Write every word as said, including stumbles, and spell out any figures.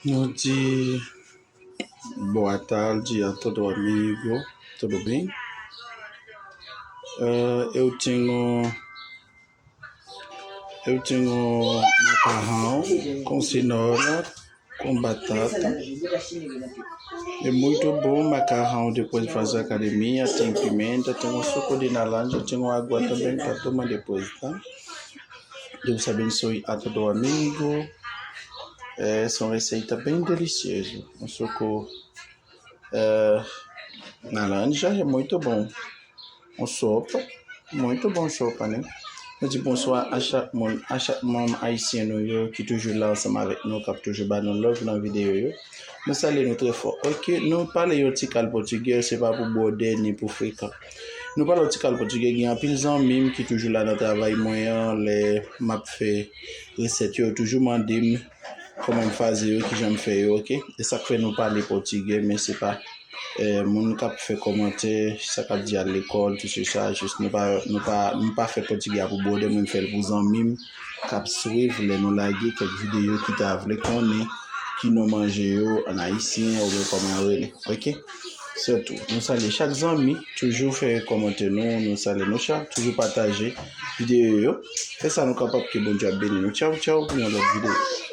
Nou di boa tarde a todo amigo, tudo bem? Eh, eu tenho, eu tenho macarrão com cenoura, com batata. É muito bom o macarrão depois de fazer academia, tem pimenta, tem um suco de laranja, tem uma água também para tomar depois, tá? Deus abençoe a todo amigo. É, são receita bem delicioso. Um suco, é, laranja é muito bom. Um sopa, muito bom sopa, né? Nou di bonswa a chak moun, a chak manm ayisyen nou yo ki toujou la ansanm avèk nou, k ap toujou ba nou love nan videyo yo. Nou salye nou trè fò. Ok, nou pale yon ti kal pòtigè, se pa pou bwòdè ni pou frekan. Nou pale yon ti kal pòtigè, gen anpil zanmi m ki toujou la nan travay mwen an, lè m ap fè resèt yo, yo toujou mande m kòman m faze yo, kijan m fè yo, ok? E sa k fè nou pale pòtigè, men se pa, eh, moun k ap fè kòmantè, sa k ap di al lekòl, tout se sa, jis nou pa, nou pa, nou pa fè pòtigè a pou bwòdè, mwen m fè l pou zanmi m k ap swiv lè nou lage kèk videyo ki ta vle konnen ki non manje yo an ayisyen oubyen kòman yo rele, ok? Sètou, nou salye chak zanmi, toujou fè kòmantè nou, nou salye nou chak, toujou pataje videyo yo. Fè sa nou kapab, ke Bondye ap beni nou. Tchaw, tchaw, pou yon lòt videyo.